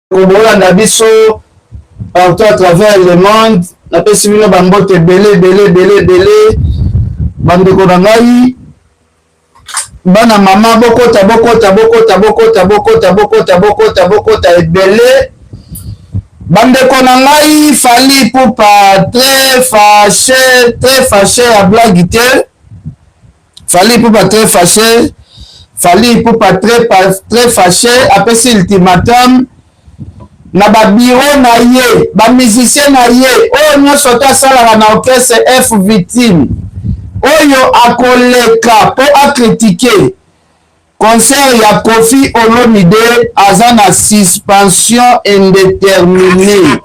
Bolanda biso partout à travers le monde. Napesi bino bambote ebele ebele ebele ebele, bandeko na ngai, bana mama. Bokota, bokota, bokota, bokota, bokota, bokota, bokota, bokota ebele, bandeko na ngai. Fally Ipupa très fâché, très fâché ya blague te. Fally Ipupa très fâché, Fally Ipupa très, très fâché. Apesi ultimatum na babureau na ye, bamusicien na ye oyo nyonso to asalaka na orchestre F Victime, oyo akoleka mpo acritiquer concert ya Koffi Olomide aza na suspension indéterminée.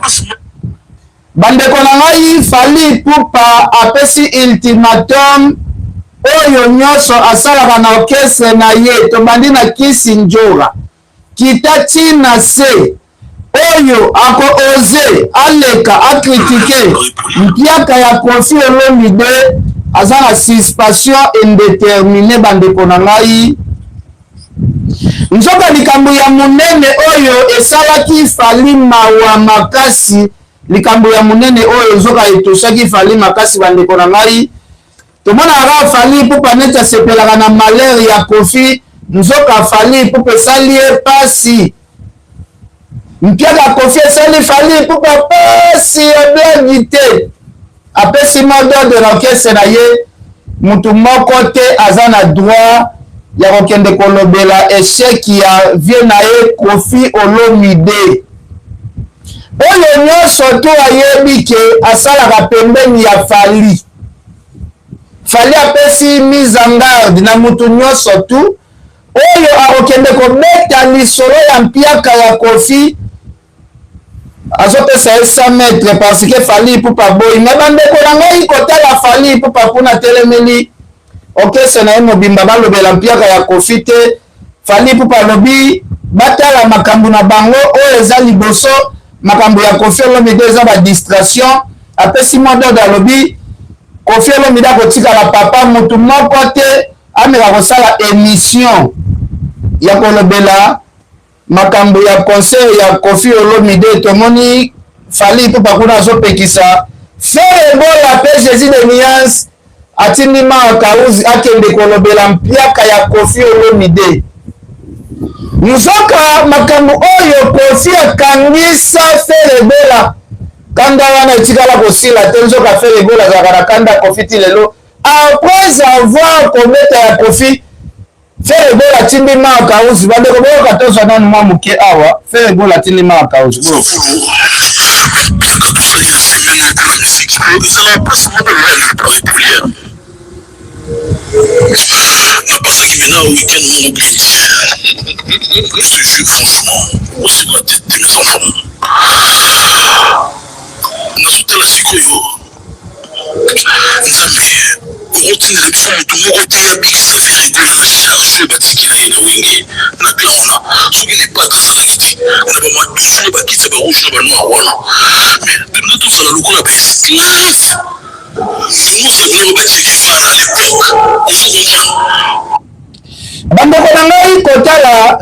Bandeko na ngai, Fally Ipupa apesi ultimatum, oyo nyonso asalaka na orchestre na ye, tobandi na Kisi Njora, kita ntina se, oyo ako-oser aleka acritiquer mpiaka ya Koffi Olomide aza na suspension indéterminée. Bandeko na ngai, nzoka likambo ya monene oyo esalaki Fally mawa makasi, likambo ya monene oyo nzoka etosaki Fally makasi, bandeko na ngai, tomonaka kaka Fally Ipupa neti asepelaka na malheur ya Koffi. Nzoka Fally Ipupa esali ye pasi, mpiaka Koffi esali Fally Ipupa pasi ya blague te. Apesi mot d'ordre na orchestre na ye: mutu moko te aza na droit ya kokende kolobela échec ya vieux na ye Koffi Olomide. Oyo nyonso to ayebi ke asalaka pembeni ya Fally, Fally apesi mise en garde na mutu nyonso tu oyo akokende kobeta lisolo ya mpiaka ya Koffi, azopesa ye 100 mètre, parce que Fally Ipupa boyi. Me bandeko na ngai, kotala Fally Ipupa kuna telemeli orchestre na ye mobimba, balobela mpiaka ya Koffi te. Fally Ipupa alobi batala makambo na bango oyo eza liboso, makambo ya Koffi Olomide eza badistraction. Apesi mot d'ordre, alobi Koffi Olomide akotikala papa, mutu moko te ameka kosala émission ya kolobela makambo ya concert ya Koffi Olomide. Tomoni Fally Ipupa kuna azopekisa Ferre Gola, mpe Jésus de Nuance atindi Maka Uzi akende kolobela mpiaka ya Koffi Olomide. Nzoka makambo oyo Koffi akangisa Ferre Gola kanda wana etikala kosila te. Nzoka Ferre Gola azalaka na kanda Koffi ti lelo. Après avoir kobeta ya Koffi, Ferre Gola atindi Maka Uzi. Bandeko, boyoka, tozwa nanu mwa moke awa. Ferre Gola atindi Maka Uzi. Mpiaka tosali na semaine oyo mpona musique ezala place moko régulière. Napasaki maintenant week-end moko bien, je te jure franchement, au-dessus de la tête de mes enfants. Nazotala sikoyo, Nzambe, okotindela biso motu moko te abikisa Ferre Gola na charge oyo batikela ye na Wenge na clan wana. Soki le padre azalaki te na bamadusu na bakiti ya barouge na banoir wana, mais tona tozala lokola baesclave, tongozala ba Che Guevara à l'époque, ozo comprendre? Bandeko na ngai, kotala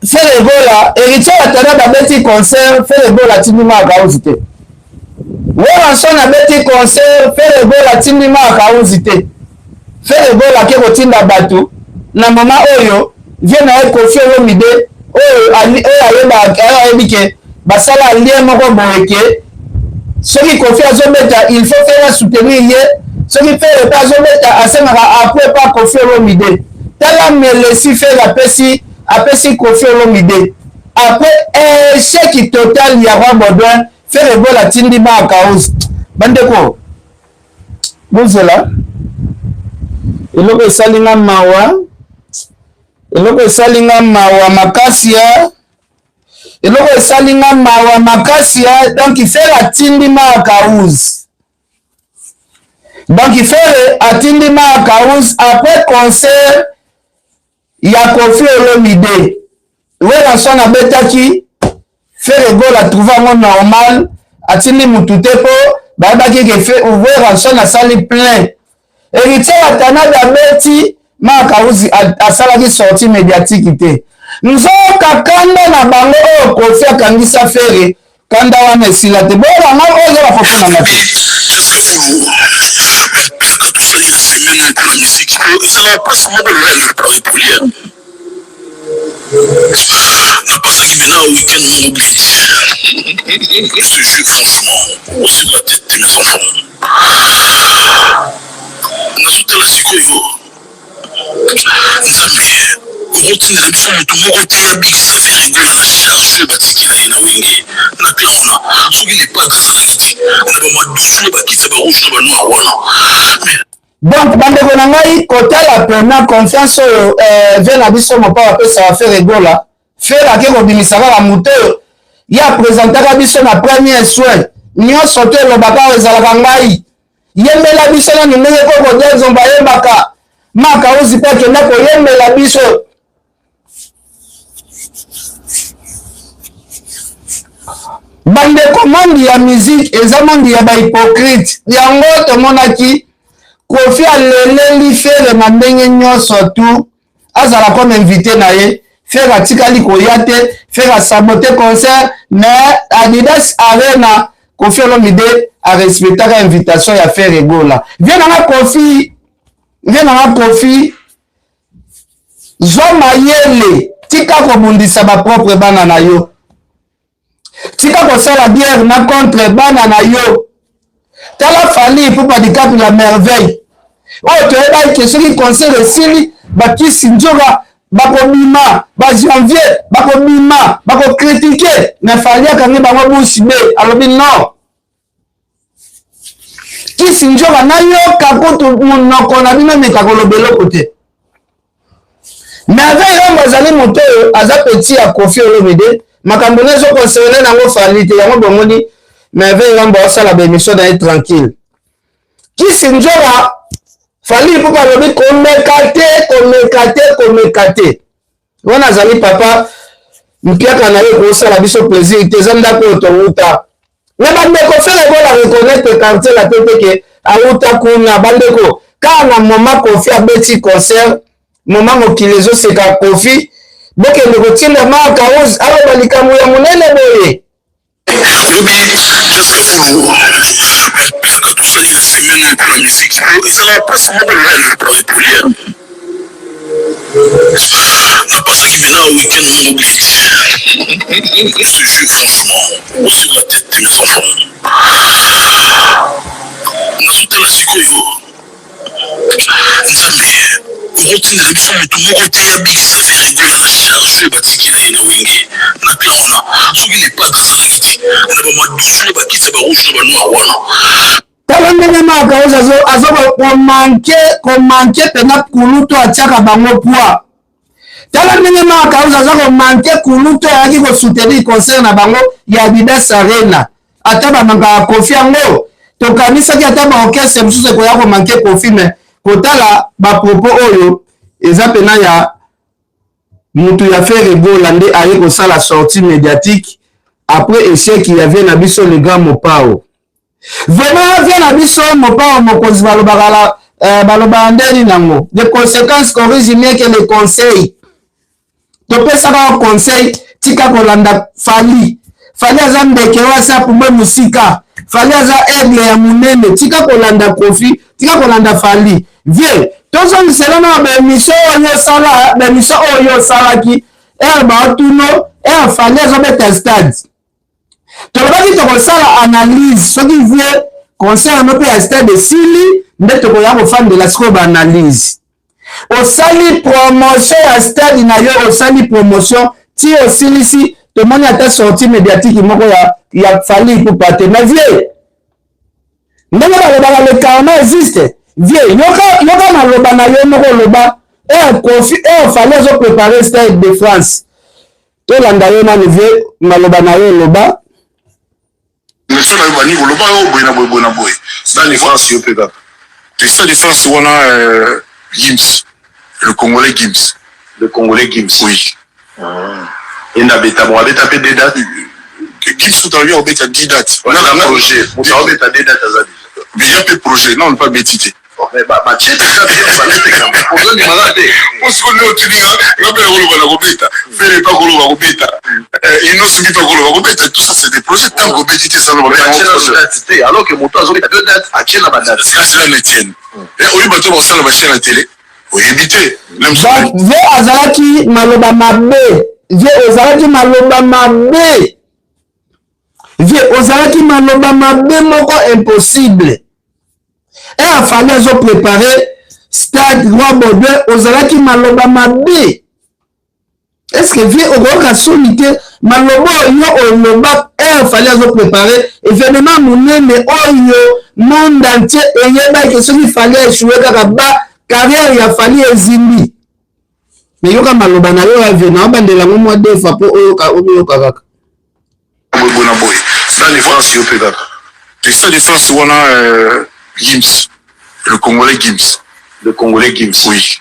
Ferre Gola, Héritier Watanabe babeti concert, Ferre Gola atindi Maka Uzi te. Werrason abeti concert, Ferre Gola atindi Maka Uzi te. Ferre Gola ake kotinda bato na mama oyo vieux na ye Koffi Olomide, oyo ayebi ke basala lien moko boye ke soki Koffi azobeta, il faut Ferre soutenir ye, soki Ferre mpe azobeta, asengaka appui pa Koffi Olomide. Tala melesi Ferre apesi Koffi Olomide après échec total ya Roi Baudouin. Ferre Gola atindi Maka Uzi. Bandeko, bozela, eloko esalinga mawa, eloko esalinga mawa makasi ya, eloko esalinga mawa makasi ya, donc Ferre atindi Maka Uzi, donc Ferre atindi Maka Uzi après concert ya Koffi Olomide. Werrason abetaki, Ferre Gola atrouve yango normal, atindi mutu te mpo bayebaki ke Werrason asali plein. Héritier Watanabe abeti, Maka Uzi asalaki sortie médiatique te. Nzoka kanda na bango oyo Koffi akangisa Ferre, kanda wana esila te. Boyeba nga oyo eza ba propos na nga te. Napasaki pena week-end moko bien te. Je te jure franchement, sur la tête de mes enfants. Nazotala sikoyo Nzambe okotindela biso moto moko te abikisa Ferre Gola na charge oyo batikela ye na Wenge na clan wana. Soki le padre azalaki te na ba madusu oyo bakiti ya ba rouge na ba noir wana mais Donc bandeko na ngai kotala pena confiance oyo eh, vie na biso mopao apesaka Ferre Gola. Ferre ake kobimisa kaka moto oyo ye apresentaka biso na premier soin nyonso to elobaka oyo ezalaka ngai yembela biso nanu ndenge koko Diazombo ayembaka Makauzi mpe akenda koyembela biso. Bandeko, monde ya musique eza monde ya ba hypocrite. Yango tomonaki Koffi aleleli Ferre na ndenge nyonso tu azala comme invité na ye. Ferre atikali koya te, Ferre asabote concert, mais Adidas Arena Koffi Olomide a respectaka invitation ya Ferre Gola. Vieux na nga Koffi, vieux na nga Koffi, zwa mayele, tika kobundisa ba propre bana na yo. Tika kosala bière na contre bana na yo. Tala Fally Ipupa Dicap la merveille. Oyo toyebaki ke soki concert esili bakisi nzoka bakobima ba janvier bakobima bakokritike mais Fally akangi bango bouche bee alobi non kisi nzoka nayoka kutu monoko na bino meka koloba eloko te. Merveille Rambo azali moto oyo aza petit ya Koffi Olomide, makambo na ezo concerne nango Fally te, yango bomoni Merveille Rambo asala ba emission na ye tranquille. Kisi Nzora Fally Ipupa alobi komeka te, komeka te, komeka te. Wana azali papa mpiaka na ye ekosala biso plaisir te, eza ndako oyo towuta. Mais bandeko Ferre Gola reconnaître quartier la te ke awuta kuna bandeko kaka na moment Koffi abeti concert moment mokili ezoseka Koffi bokende kotinda Marc House aloba likambo ya monene boye. Oyebi Jazz Kafulu mpiaka tosali na semaine oyo mpona musique ezalaka mpasi moko lokola le polière Napasaki pena week-end moko bien te. Je te jure franchement, sur la tête de mes enfants. Nazotala sikoyo Nzambe okotindela biso moto moko te abikisa Ferre Gola na charge oyo batikela ye na Wenge na clan wana. Soki le padre azalaki te na ba madusu oyo bakiti ya ba rouge na ba noir wana. Tala ndenge Marc House azo azo ko manquer ko manquer pena kulutu atiaka bango poids. Tala ndenge Marc House aza ko manquer kulutu ayaki ko soutenir concert na bango ya Adidas Arena. Ata ba mankaka Koffi yango tokanisaki ata ba orchestre mosusu ekoya ko manquer Koffi mais kotala ba propos oyo eza pena ya mutu ya Ferre Gola nde aye kosala sortie mediatique après echec ya vieux na biso le grand Mopao. Vraiment vie na biso mopao mokonzi balobaka la euh, balobaka nde nini yango les conséquences corrige mieux que les conseils topesaka yo conseil tika kolanda fali fali aza ndeke oyo asi apumbwe mosika fali aza aigle ya monene tika kolanda kofi tika kolanda fali vie tozongisela na baemission oyo osala baemission oyo osalaki ere baotuno ere fali azobeta stade Tolobaki tokosala analyse soki vieux concert yango mpe ya stade esili nde tokoya kofandela sikoyo ba analyse. Osali promotion ya stade na yo, osali promotion ti osilisi, tomoni ata sortie mediatique moko ya, ya Fally Ipupa te. Mais vieux, ndenge balobaka le karma existe, vieux yoka, yoka maloba na yo moko oloba heure Koffi, heure Fally azo preparer stade de France. Tolanda yo nanu vieux maloba na yo oloba. Leçon na yo bani koloba yo boye na boye boye na boye. Stade de France yo pe kaka. Te Stade de France wana euh, Gims. Le Congolais Gims. Le Congolais Gims. Oui. Ah. Enda beta bon abeta pe deux dates. Gims tout à l'heure obeta 10 dates. Wana na projet. Moto abeta deux dates aza déjà. Déjà pe projet non pas betité. Batie deja billet bazoteka, ozondimaka te. Mpo nde otuni nga, nga mpe nakoloba na kobeta, Ferre mpe akoloba kobeta, Innoss'B mpe akoloba kobeta. Tout ça, c'est des projets. Ntango obeti te, esala Batie nano date te, alors que moto azobeta deux dates, atie na badate. Qu'à cela ne tienne, oyebi bato bakosala bachaine ya télé, oyebi te. Donc vieux azalaki maloba mabe, vieux ozalaki maloba mabe, vieux ozalaki maloba mabe moko impossible. E afali azoprépare stade Roi Baudouin, ozalaki maloba mabe. Est ce que, vieux, okoyoka soni te? Maloba oyo oloba, e Fally azoprépare événement monene oyo monde entier eyebaki, soki Fally aéchoué kaka, ba carrière ya Fally ezimbi. Me yoka maloba na yo ya vieux, na obandela yango mwa deux fois mpo oyoka, omiyoka kaka. Boye na boye. Stade de France, yo mpe kaka. Stade de France wana, Gims, le Congolais Gims. Le Congolais Gims. Oui.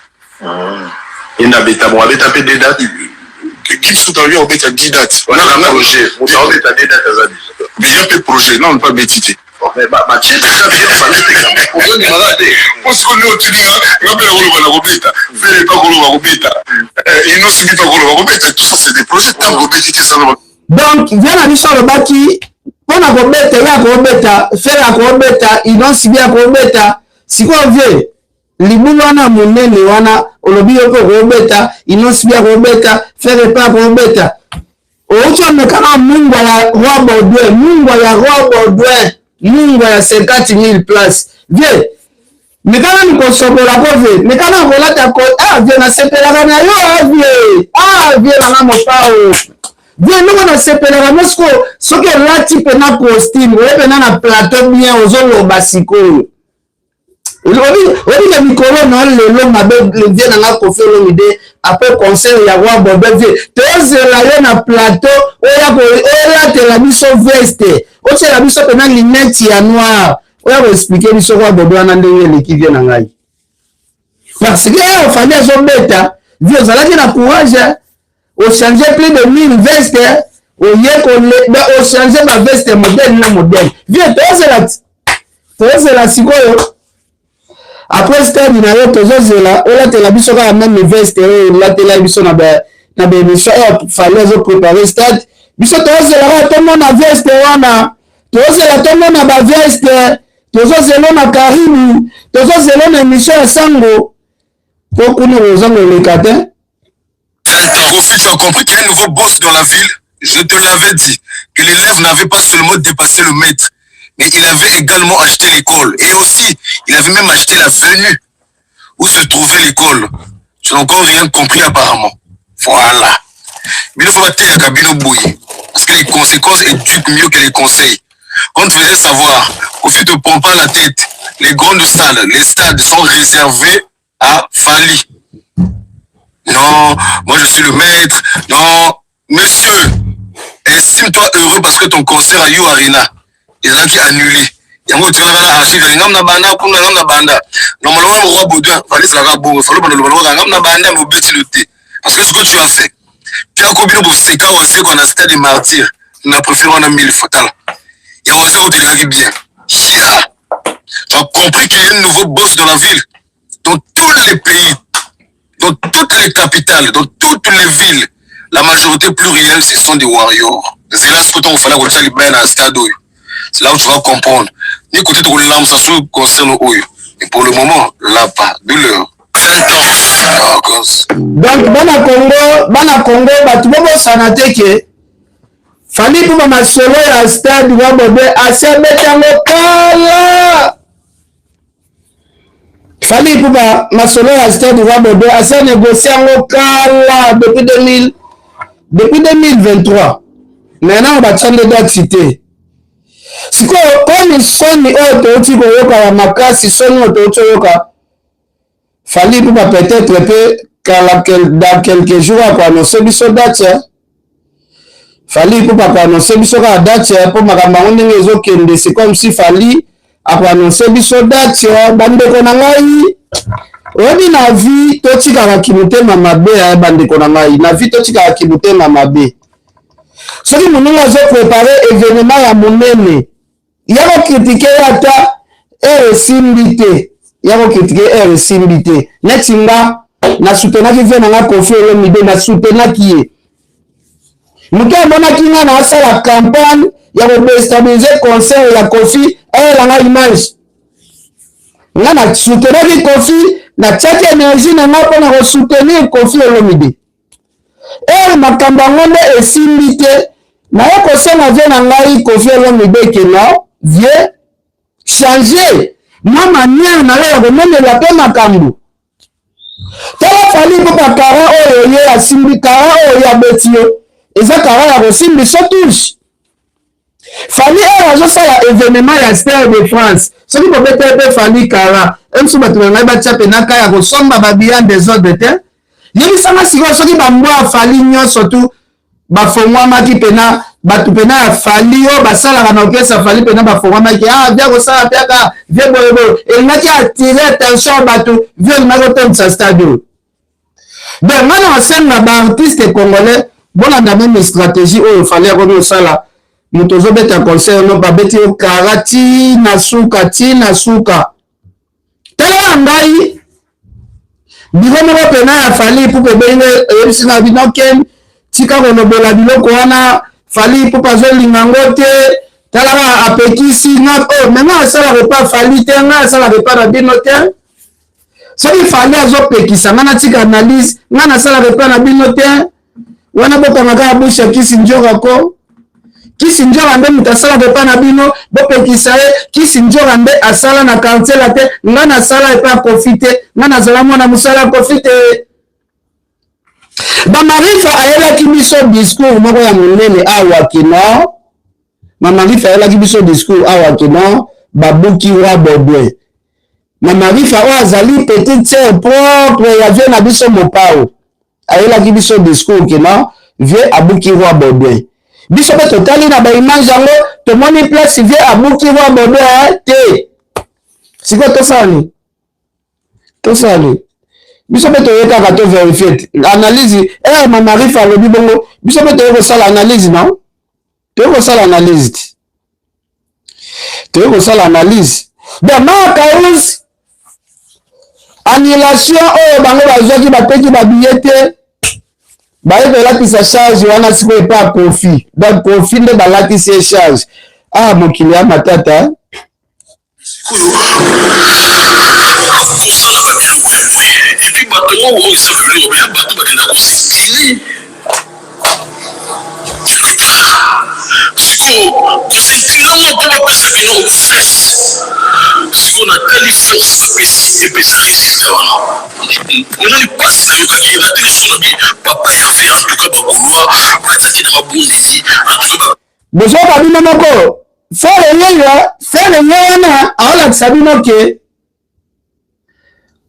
Ye nde abeta, bon, abeta mpe deux dates. Gims tout à l'heure obeta 10 dates. Wana na projet, moto aobeta deux dates aza déjà. Mais ya mpe projet non pas beti te. Batie deja billet bazoteka, ozondimaka te. Mpo sikoyo nde otuni nga, nga mpe nakoloba na kobeta, Ferre mpe akoloba kobeta, Innoss'B mpe akoloba kobeta. Tout ça, c'est des projets. Ntango obeti te, esala. Donc vieux na biso alobaki mpo na kobeta, ye akobeta, Ferre akobeta, Innoss'B akobeta. Sikoyo vieux, libulu wana monene wana, olobi yo mpe okobeta, Innoss'B akobeta, Ferre mpe akobeta. Outi omekaka mungwa ya Roi Baudouin, mungwa ya Roi Baudouin, mungwa ya 50 000 place. Vieux, mekana ni kosokola ko, vieux, mekana kolata ko. Ah vieux, nasepelaka na yo. Ah vieux, ah vieux nanga mopao, vieux ndenge nasepelaka no. Sikoyo soki olati mpena costume, oye mpena na plateau bien, ozoloba sikoyo, oyebi ke mikolo na lelo mabe. Vieux nanga Koffi Olomide, après concert ya Roi Baudouin, vieux, tozela yo na plateau, oya olatela biso veste, otiela biso mpena lunette ya noir, oya koexpliquer biso Roi Baudouin wana ndenge eleki. Vieux na ngai, parce que oyo Fally azobeta, vieux, ozalaki na courage, ochange plus de 1000 veste, oye ochange baveste modèle na modèle. Vieux, tozela, tozela sikoyo après stade na yo, tozozela olatela biso kaka même veste oyo olatela biso na baémission oyo Fally azoprépare stade. Biso tozela kaka tomona veste wana, tozela tomona baveste, tozozela na karibu, tozozela na émission ya sango, po kuna kozanga oleka te. Koffi, tu as compris qu'il y a un nouveau boss dans la ville. Je te l'avais dit que l'élève n'avait pas seulement dépassé le maître, mais il avait également acheté l'école. Et aussi, il avait même acheté la venue où se trouvait l'école. Tu n'as encore rien compris apparemment. Voilà. Mais il faut pas bino boye. Parce que les conséquences éduquent mieux que les conseils. Quand tu faisais savoir, Koffi, te prends pas la tête. Les grandes salles, les stades sont réservés à Fally. Non, moi je suis le maître. Non, monsieur, estime-toi heureux parce que ton concert à U Arena, il a été annulé. Yango otikalaka na archive, ngam na banda kuna, ngam na banda. Normalement, Roi Baudouin, Fally ezalaka bongo, Fally banda loba ngam na banda, mais obeti le te. Parce que ce que tu as fait, piako bino boseka Wazekwa na stade Martyr, na préféré wana mille fois. Tala ya Wazekwa otelekaki bien. Yeah. Tu as compris qu'il y a un nouveau boss dans la ville, dans tous les pays, dans toutes les capitales, dans toutes les villes. La majorité plurielle, ce sont des warriors. C'est là ce que tu fallait kotia libaya na stade oyo. C'est là où tu vas comprendre. Ni côté de l'âme, ça se concerne oyo. Et pour le moment, là pas douleur. 20 ans. Donc bana Congo, bana Congo, bato bobosana te ke Fally mpo masolo ya stade Roi Baudouin asi abeti yango kala. Fally Ipupa, masolo ya stade Roi Baudouin asi anégocie yango kala, depuis 2000, depuis 2023. Maintenant batia nde date te. Sikoyo komi soni oyo touti koyoka ya makasi, soni oyo touti koyoka, Fally Ipupa peut-être mpe kala dans quelques jours akoannonce biso date. Fally Ipupa akoannonce biso kaka date, mpo makambo yango ndenge ezokende, c'est comme si Fally akoannonce biso date. Bandeko na ngai, oyebi na vie totikaka kimotema mabe. Ya bandeko na ngai, na vie totikaka kimotema mabe. Soki moninga azoprépare événement ya monene, ya kocritiquer ye ata ere esimbi te. ya kokritike heure esimbi te. Neti nga nasoutenaki vie na nga Koffi Olomide, nasoutenaki ye. Moto amonaki nga na asala campagne ya kodestabilize concert ya Koffi, ayela nga image. Nga na soutenaki Koffi, natiaki energie na nga mpo na kosoutenir Koffi Olomide. Heure makambo yango nde esimbi te, naye kosenga vie na ngai Koffi Olomide ke non, vieux changer mwa manière na yo ya komonela mpe makambo. Tala Fally Ipupa kara oyo ye asimbi, kara oyo ye abeti yo eza kara ya kosimbisa touche. Fally oyo azosala evenement ya Stade de France, soki bobeta ye mpe Fally kara emso, bato na ngai batia mpe ka ya kosomba babiya desordre te. Yebisanga sikoyo soki bambwa ya Fally nyonso tu bafongwamaki pena, bato pena ya Fally oyo basalaka na orchestre ya Fally pena bafongwamaki, ah via kosala mpiaka vie boye boye, elingaki atire attention ya bato, vie elingaki otondisa stade oyo. Donc ngai na kosenga baartiste congolais bolanda meme stratégie oyo Fally akomi kosala. Moto ozobeta concert no, babeti yo kara ti na suka, ti na suka. Tala ngai biro moko pena ya Fally Ipupa ebengi eyebisi na bino ken tika kolobola biloko wana, Fally Ipupa azolinga ngo te, talaka apekisi nga. Oh, me nga asalaka epa Fally te, nga asalaka epa na bino te. Soki Fally azopekisa nga natika analyse, nga nasalaka epa na bino te. Wana bokanga kaka bouche ya kisi njora ko kisi njora nde moto asalaka epa na bino, bopekisa ye. Kisi njora nde asala na quartier la te, nga nasala epa Koffi te, nga nazala mwana mosala Koffi te. Bamarifa ayelaki biso discours moko ya monene awa kino Mamarifa ayelaki biso discours awa kino babuki roi Baudouin. Mamarifa oyo azali petite sœur propre ya vieux na biso Mopao, ayelaki biso discours kino vieux abuki roi Baudouin. Biso mpe totali na baimage yango, tomoni place vieux abuki roi Baudouin te. Sikoyo tosala nini? Tosala nini? Biso mpe toye kaka to verifie analyse. Eh, Mamarifa alobi bongo, biso mpe toye kosala analyse. Non, toye kosala analyse te, toye kosala analyse. Donc Makaus, annulation oyo bango bazwaki, bateki babiye te, baye kolatisa charge wana sikoyo epa Koffi. Donc Koffi nde balatisi ye charge. Ah, mokili ya matata. Sikoyo kosala babiloko ya boye, epuis bato yango oyo esala biloko ya bato bakenda kosintine quelque part. Sikoyo kosinkline yango mpo bapesa bino force. Sikoyo natali force bapesi, epesa résultat wana. Omoni mpasi nayokaki natali so na bi papa Herve, en tout cas bagaulois batiaki na mabondeli, en tout cas. Bozoba bino moko. Ferre yeyo, Ferre ye wana aolakisa bino ke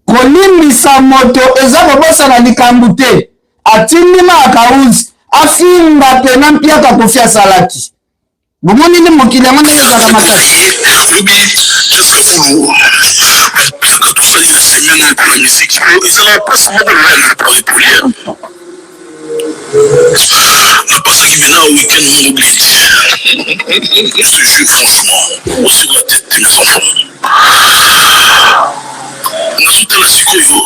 kolimbisa moto eza kobosana likambo te. Atindi Maakauzi afinga pena mpiaka Koffi asalaki. Bomoni nde mokili yango ndenge ezalaka makasi. Lobi Joseph mpiaka tosali na semaine oyo mpona musique ezalaka mpasi moko na epolie. Napasaki maintenant week-end moko bien te. Je te jure franchement, sur la tête de mes enfants. Nazotala sikoyo,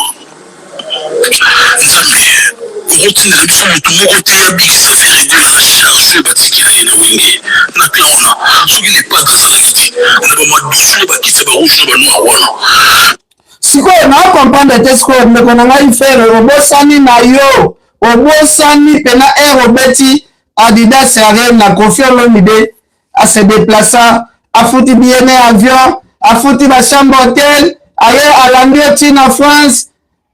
Nzambe okotindela biso motu moko te abikisa Ferre Gola na charge oyo batikela ye na Wenge na clan wana. Soki le padre azalaki te na bamadusu oyo bakiti ya barouge na banoir wana. Sikoyo na comprendre te. Sikoyo ndeko na ngai Ferre, obosani na yo, obosani pena aire obeti Adidas Arena, Koffi Olomide ase déplaça, afuti billet na avion, afuti ba chambre hotel, aye alandi yo ti na France,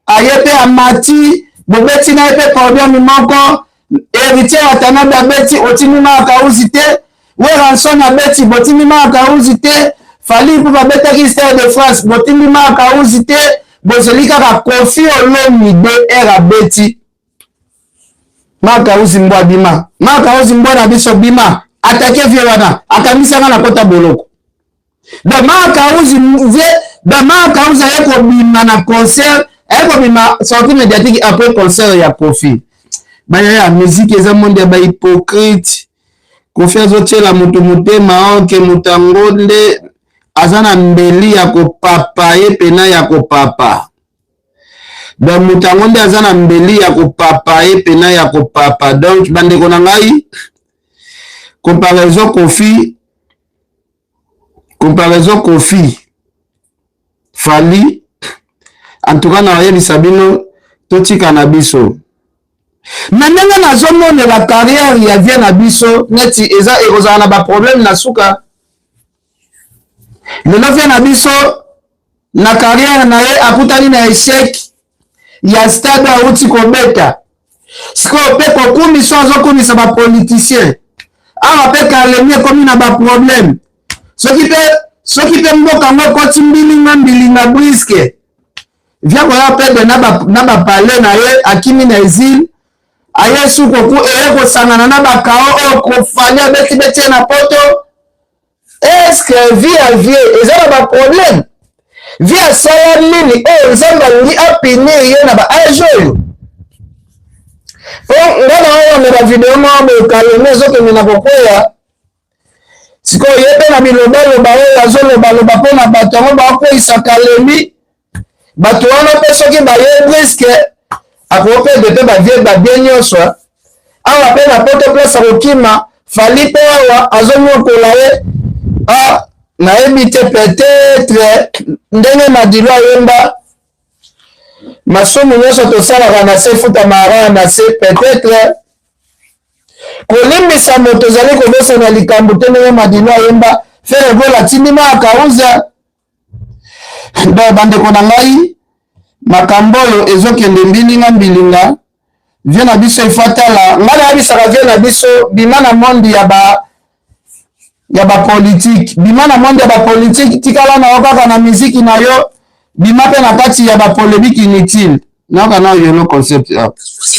aye mpe amati, bobeti na ye mpe podium moko. Héritier Watanabe abeti, otindi Maka Uzi te. Werrason abeti, botindi Maka Uzi te. Fally Ipupa abetaki Stade de France, botindi Maka Uzi te. Bozeli kaka Koffi Olomide aire abeti. Maka Uzi mbwa bima, Maka Uzi mbwa na biso bima, atake vie wana akangisanga na kota boloko. Donc Maka Uzi vie, donc Maka Uzi aye kobima na concert, aye kobima sortie médiatique après concert ya Koffi. Bayaya, musique eza monde ya bahypocrite. Koffi azotiela moto motema oke moto yango nde. aza na mbeli ya kopapa ye pena ya kopapa. Donc moto yango nde aza na mbeli ya kopapa ye pena ya kopapa. Donc bandeko na ngai, comparaison Koffi, comparaison Koffi Fally, en tout cas nayebisa bino, totika na biso na ndenge nazomonela carrière ya vieux na biso neti eza ekozala na baproblème na suka. Lelo vieux na biso na carrière na ye akutani na échec ya stade awuti kobeta. Sikoyo mpe kokumisa, azokumisa bapoliticien awa mpe Kalemi ekomi na baproblème. Soki mpe mboka yango ekoti mbilinga mbilinga brusque, vieux koya pede na bapale na ye, akimi na exil, aye sukoku eye kosangana na bakao oyo kofali abeti-beti ye na poto. Est-ce vie ya vieux eza na baproblème? Vieux asala nini oyo Nzambe alingi apunir ye na baâge oyo? Mpo nga na oyo na bavideo moko boye, Kalemi ezokende na kokweya. Sikoyo ye mpe na bilobaloba oyo azolobaloba mpo na bato yango bakweyisa Kalemi, bato wana mpe soki baye brusque, akoperdre mpe bavieux babie nyonso awa mpe na poto, place akokima. Fally mpe awa azonyokola ye. Ah, nayebi te, peut-être ndenge Madilo ayemba, masumu nyonso tosalaka na se futa mara na se. Peut-être kolimbisa moto ezali kobosana likambo te. Ndenge Madilo ayemba, Ferre Gola atindi maakauza. Donc bandeko na ngai, makambo oyo ezokende mbilinga mbilinga. Vieux na biso ifo atala. Ngai nayebisaka vieux na biso, bima na monde ya bapolitike, bima na monde ya bapolitike, tikala na yo kaka na miziki na yo, bima mpe na kati ya bapolémique inutile. Nayoka na Yolo Concept awa.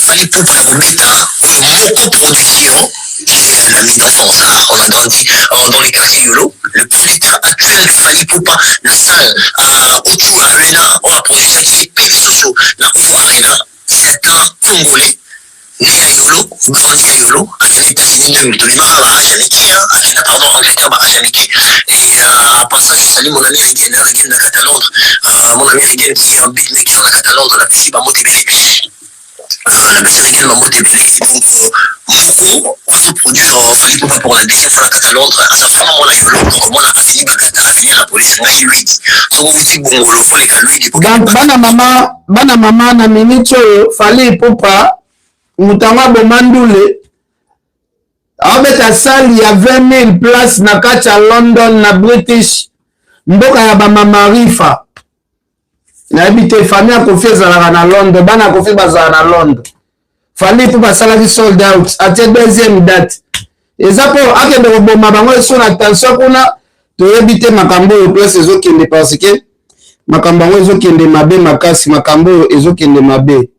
Fally Ipupa na kobeta moko production qui est l'ami d'enfance. On a grandi dans les quartiers Yolo. Le producteur actuel de Fally Ipupa, la salle à O2 Arena, on a produit qui est lisusu na O2 Arena. C'est un Congolais né à Yolo, grandi à Yolo, à États-Unis, tobimaka ba âge ya mike, akenda, pardon, Angleterre, ba âge ya mike. Et passage, je salue mon ami Rigen, Rigen na kati ya Londres, mon ami Rigen qui est un beatmaker na kati ya Londres, napesi bambote ebele, napesi Rigen bambote ebele. Donc moko azoproduire Fally Ipupa pour la deuxième fois na kati ya Londres aza vraiment mwana Yolo. Donc mwana avenue Bagata, avenue ya la police, ngai Luidi, soki outi Bongolo, foleka Luidi. Donc bana mama, bana mama, na minute oyo Fally Ipupa, moto yango aboma ndule, aobeta salle ya 20 000 place na kati ya London, na British, mboka ya bamamarifa. Nayebi te, famille ya Koffi ezalaka na Londres, bana ya Koffi bazala na Londres. Fally mpo basalaki sold out, atie deuxième date, eza mpo akende koboma bango eso na tension kuna. Toyebi te makambo oyo place ezokende, parce que makambo yango ezokende mabe makasi. Makambo oyo ezokende mabe,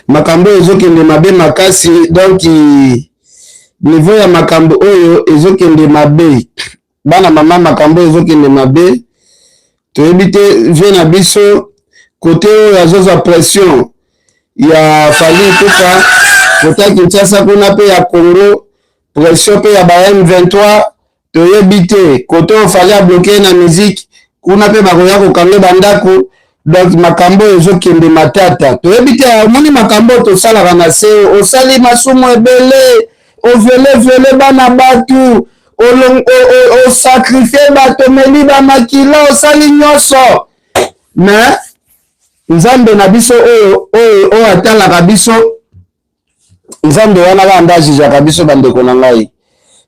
makambo oyo ezokende mabe makasi. Donc niveau ya makambo oyo ezokende mabe, bana mama, makambo oyo ezokende mabe. Toyebi te, vieux na biso kote oyo azozwa pression ya Fally Ipupa, kote ya Kinshasa kuna mpe ya Congo, pression mpe ya ba M23. Toyebi te kote oyo Fally abloquer na musique kuna mpe bakoya kokanga bandako. Donc makambo oyo ezokende matata, toyebi te. Omoni makambo oyo tosalaka na se, osali masumu ebele, oviole viole bana bato, osacrifier bato, omeli bamakila, osali nyonso, mais Nzambe na biso oyo atalaka biso, Nzambe wana kaka nde ajugeaka biso. Bandeko na ngai,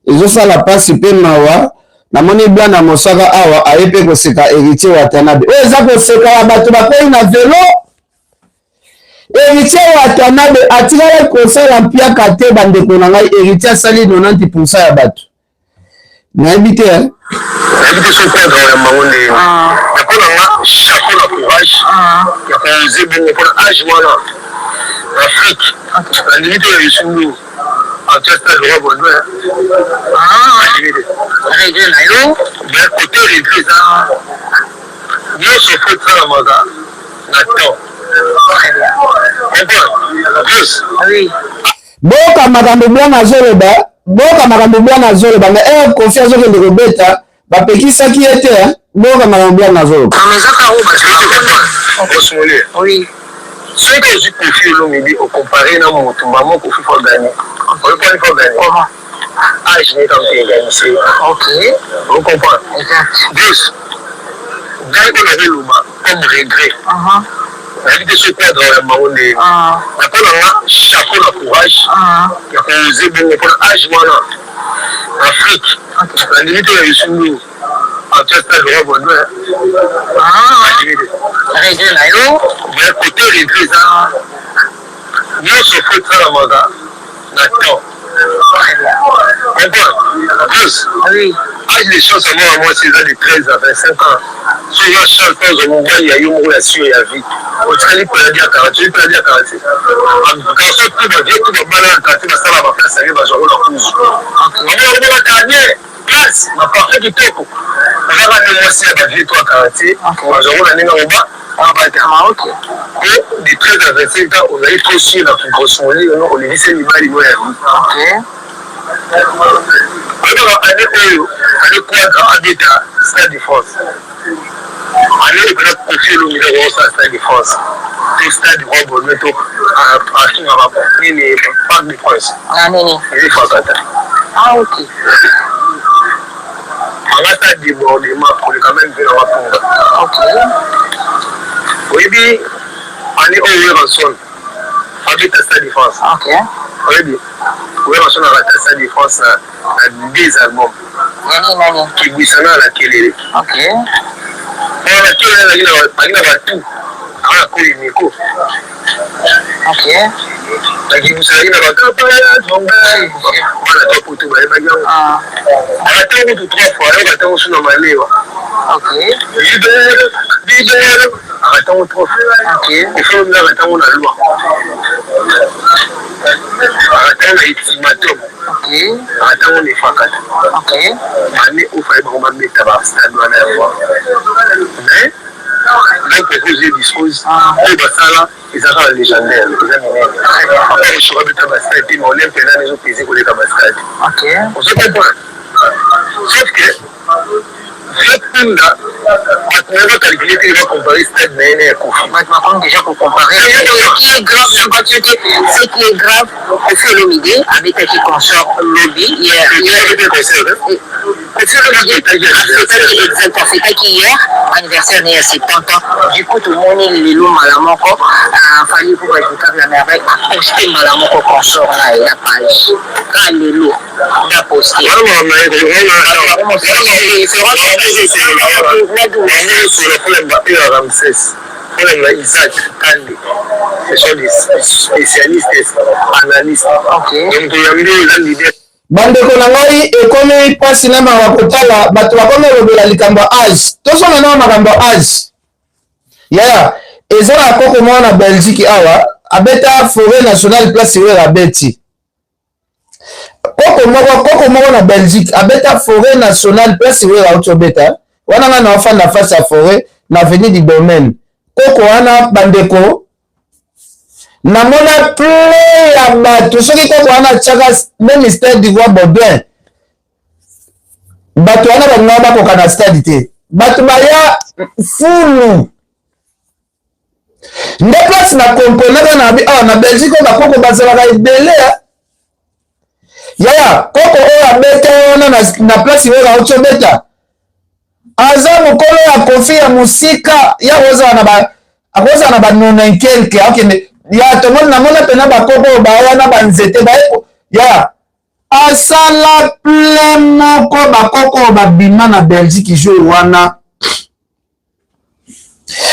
ezosala mpasi mpe mawa. Namoni Bwana Mosaka awa aye mpe koseka Héritier Watanabe. Oyo eza koseka ya bato bakwei na velo. Héritier Watanabe atikala kosala mpiaka te. Bandeko na ngai, Héritier asali 90 % ya bato, nayebi te. Nayebi te soki perdre ya bango nde mpo na nga, chapeau na courage ya koze bongo mpona âge wana na Afrique. Nandimi te ya Youssou Orchestre Roi Baudouin, nandimi te. Regret na yo? Mais côté regret eza nyonso, faut esalamaka na temps. Comprendre? Oui. Boyoka makambo bwana azoloba, boyoka makambo bwana azoloba. Mais ere Koffi azokende kobeta. Bapekisaki ye te hein? Boyoka makambo Black nazoloba. Oui. Soki ozwi Koffi Olomide o comparer na mutu maman Koffi faut gagner. Oyebi pona faut gagner? Comment? Age ne kaka mutu egagnise ye. Ok. O comprendre? Exact. Bruce, ngai oyo nazo loba comme regret. Nayebi te soki cadre ya bango nde. Na pona nga chapeau na courage ya ko oser bongo pona age wana Afrique. Nandimi te ya Youssou N'Dour. Atia stade Roi Baudouin. Nandimi te. Regret na yo. Mais côté regret eza nyonso faut esalamaka na temps. Comprends? Bruce. Oui. Âge de chance ya mwana mwasi eza de 13 à 25 ans. Soki oza chance mpe ozwa mobali ya yo moko ya sur ya vie. Otikali perdu ya quartier, perdu ya quartier. Garçon tout ba vieux tout babala na quartier basala ba place ya bazwa ngo na kuzu. Bango bango batala bien place ba parfum kitoko. Ozaka nde mwasi ya ba vieux to ya quartier bazwa ngo na ndenge ya koba abata. Po de 13 à 25 ans ozali trop sur na grosse molio no olekisi mibali no ya vie. Oyebaka annee oyo annee quadra abeta stade de France annee oyo pena koffi olomide akosala stade de France to stade roi baudouin to afinga ba nini parc de prince na nini efakata ah ok angata débordement koleka meme mpe na wapunga ok oyebi annee oyo Werrason abeta stade de France ok oyebi Werrason arata stade de France na na deux albums nani nani kibwisana na kelele ok na na kelele azalaki na batu awa na koyi miko ok na kibwisa azalaki na bana to poto bayebaki yango arata kutu trois fois ayoka ntango su na malewa ok libere libere akatango trois fois ok ofo akatango na loi akatango na ultimatum ok akatango na efakata ok ane oyo fallait bango babeta ba stade wana yango mais donc propose dispose oyo basala eza kaka légendaire eza minene papa Rocho abeta ba stade te mais Olympia nani ezopese koleka ba stade ok ozo comprendre sauf que vieux Punda bato naye bacalcule te bacompare stade na ye na ya Koffi. Bato bakomi déjà kocompare. Ce qui est grave na bato te, ce qui est grave, Koffi Olomide abetaki concert lobi hier. Abetaki concert Koffi Olomide afetaki exact afetaki hier anniversaire na ye ya 70 ans. Du coup tomoni lelo mbala moko Fally Ipupa Dicap la Merveille aposte mbala moko concert na ye na page kaka lelo. Ramsès na Isaac Kande ce sont des spécialistes analystes donc toyambi oyo eza leader. Bandeko na ngai ekomi mpasi na mawa kotala bato bakomi kolobela likambo ya age. Tozonga nao makambo ya age. Yaya eza na koko moko na Belgique awa abeta foret nationale place Werra abeti. Koko moko koko moko na Belgique abeta foret nationale place Werra auti obeta wana nga na ofanda face ya foret na avenue du domaine koko wana bandeko namona plein ya bato soki koko wana atiaka meme stade du roi Baudouin bato wana balingaka bakoka na stade te bato baya fulu nde place na comprenaka na bi awa na Belgique oyo bakoko bazalaka ebele yaya koko oyo abeta wana na, na place oyo auti obeta aza mokolo ya kofi ya mosika ya kozala na ba akozala na ba nonin quelque akende ya tomoni namona mpena bakoko oyo baya na banzete baye ya asala plein moko bakoko oyo babima na Belgique jour wana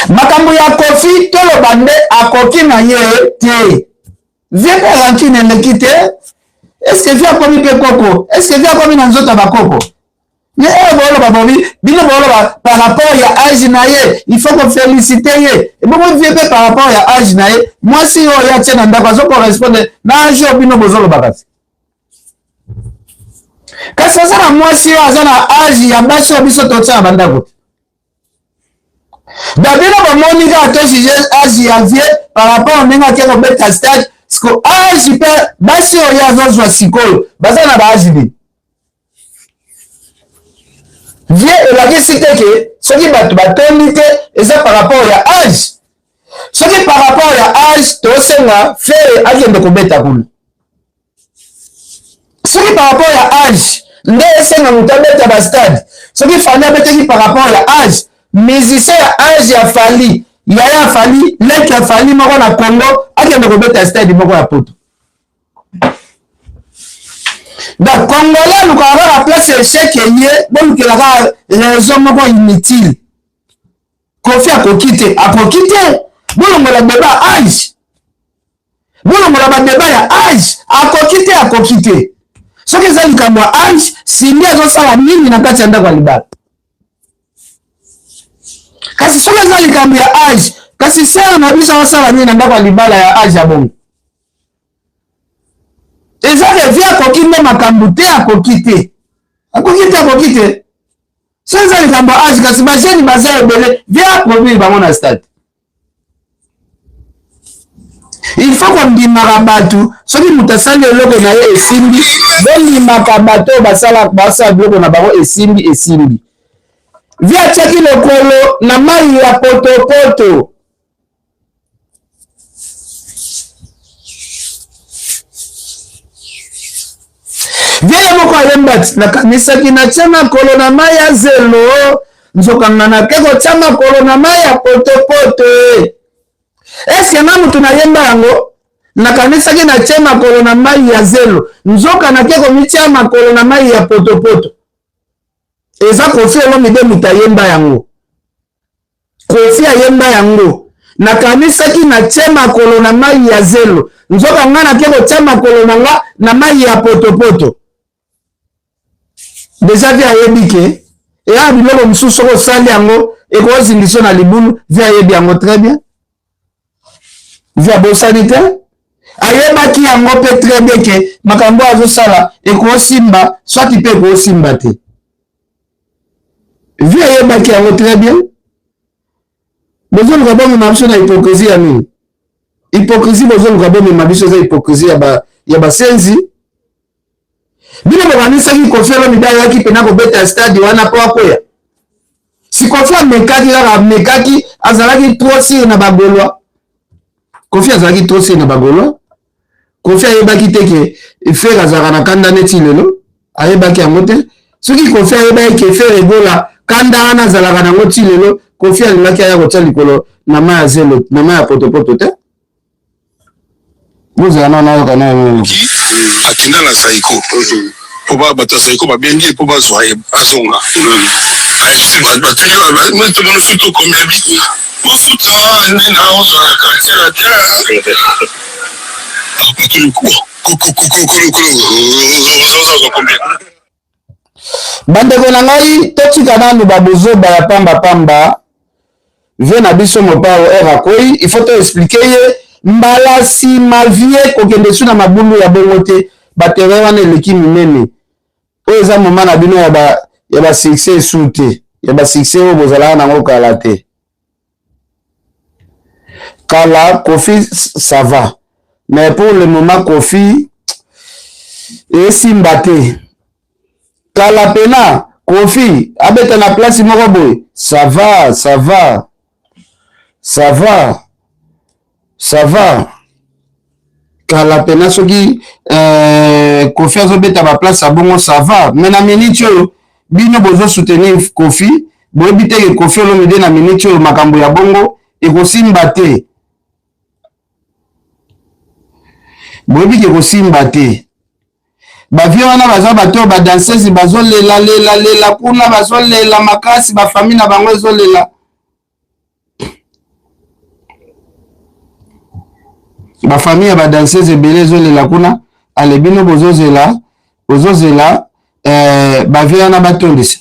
makambo ya Koffi toloba nde akoki na ye te vie mpe rancune eleki te eske vie akomi mpe koko eske vie akomi na nzoto ya bakoko ye oyo booloba bobi bino booloba par rapport ya age na ye il faut kofelicite ye ebongo vie mpe par rapport ya age na ye mwasi oyo atie na ndako azo correspondre na age oyo bino bozoloba kasi kasi aza na mwasi oyo aza na age ya basi oyo biso totia na bandako te da bino bomoni kaka to juge age ya vie par rapport ndenge ake kobeta stade siko age mpe basi oyo azozwa sikoyo baza na ba age nini? Vie elakisi te ke soki bato batondi te eza par rapport ya age. Soki par rapport ya age tosenga Ferre akende kobeta kuna. Soki par rapport ya age nde esenga moto abeta ba stade, soki Fally abetaki par rapport ya age, musicien ya age ya Fally, yaya ya Fally, leki ya Fally moko na Congo akende kobeta stade moko ya poto. Donc congolais alukaka kaka place ya echec ye bolukela kaka raison moko inutile. Koffi akoki te, akoki te. Bolongola debat age, bolongola ba debat ya age. Akoki te, akoki te. Soki eza likambo ya age, Cindy azosala nini na kati ya ndako ya libala? Kasi soki eza likambo ya age, kasi sœur na biso azosala nini na ndako ya libala ya age ya bongo? Eza ke vie akoki nde makambo te, akoki te, akoki te, akoki te. Soki eza likambo ya age, kasi ba jeune baza ebele, vie aproduire bango na stade. Il faut kondimaka bato, soki moto asali eloko na ye esimbi, bondimaka bato oyo basala basala biloko na bango esimbi esimbi. Vie atiaki lokolo na mai ya potopoto. Vieye moko ayemba ti nakanisaki natya makolo na mai ya zelo nzoka nga nake kotya makolo na mai ya potopoto e eske nga motu nayemba yango nakanisaki natye makolo na mai ya zelo nzoka nake komitya makolo na mai ya potopoto eza Koffi Olomide moto ayemba yango Koffi ayemba yango. Nakanisaki na tie makolo na mayi ya zelo, nzoka nga nake kotia makolo na nga na mayi ya potopoto. Deja vie ayebi ke eya biloko mosusu soki osali yango ekozindiso na libulu. Vie ayebi yango très bien. Vie abosani te, ayebaki yango mpe très bien ke makambo azosala ekosimba soki mpe ekosimba te. Vie ayebaki yango très bien. Bozoluka bomema biso na hypocrisie ya nini? Hypocrisie bozoluka bomema biso eza hypocrisie ya ba ya basenzi. Bino bokanisaki Koffi Olomide ayaki pena kobeta stade wana po akweya? Si Koffi amekaki kaka amekaki, azalaki trop sur na ba Gaulois. Koffi azalaki trop sur na ba Gaulois. Koffi ayebaki te ke Ferre azalaka na kanda neti lelo, ayebaki yango te. Soki Koffi ayebaki ke Ferre Gola kanda wana azalaka nango ti lelo, Koffi alingaki aya kotia likolo na mai ya zelo, na mai ya potopoto te. Bozala na nayoka na yo. Akenda na Zaiko po ba bato ya Zaiko babengi ye po bazwa ye azonga. Batuni tomoni futu combien bi bofuta nde na ozwa na quartier latin. Batuni ozwa combien? Bandeko na ngai totika nanu ba buzoba ya pamba pamba vie na biso mopao heure akwei il faut to expliquer ye mbala sima vie kokende su na mabulu ya bongo te ba terrain wana eleki minene oyo eza moment na bino ya ba ya ba succès su te ya ba succès oyo bozalaka nango kala te kala Koffi ça va mais pour le moment Koffi esimba te kala pena Koffi abeta na place moko boye ça va ça va ça va ça va kala pena soki euh, Koffi azobeta ba place ya bongo ça va mais na minute oyo bino bozo soutenir Koffi boyebi te ke Koffi Olomide na minute oyo makambo ya bongo ekosimba te boyebi ke ekosimba te bavie wana baza bato oyo badanseuse bazolela lela lela kuna bazolela makasi bafamille na bango ezolela ba famille ya ba danseuse ebele ezolela kuna ale bino bozozela bozozela eh, bavie wana batondisa